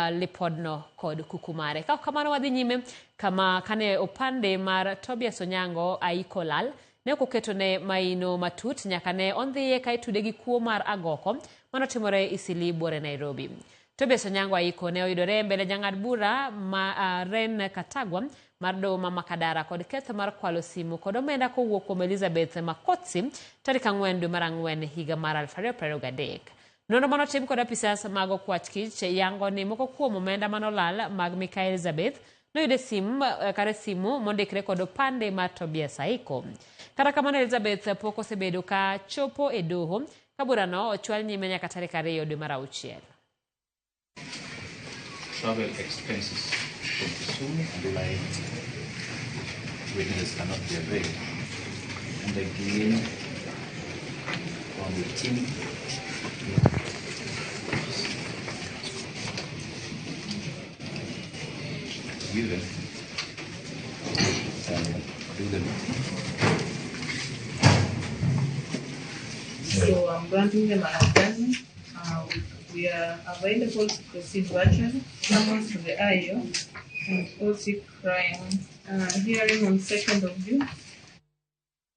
Lipodno kod kuku mare. Ka ok kamano wadhi nyime kama kane opande mar Tobias Onyango Aiko lal ne ok oketone maino matut nyaka ne ondhiye ka itude gi kuo mar agoko manotimore Isili buore Nairobi. Tobias Onyango Aiko ne oyudore mbele jang'ad bura ma Ren Katagwa mar doho ma Makadara kod ketho mar kwalo simu kod omenda kowuok kuom Elizabeth Makotsi tarik 4 dwe mar 4 higa mar 2023. Nonro manotim kod apisas mag okwach kich yango ni moko kuom omenda manolal mag Mikayi Elizabeth noyud e sim kar simu mondikre kod opande mar Tobias Aiko. Kata kamano Elizabeth pok osebedo ka chopo e doho ka burano ochwal nyime nyaka tarik 2 dwe mar 6. Travel expenses from Kisumu and why witnesses cannot be availed. And again, from the team. Given and do the meeting. So I'm granting them an adjournment. We are available to proceed virtually. Summons to the IO and OC crime. Hearing on 2nd of June.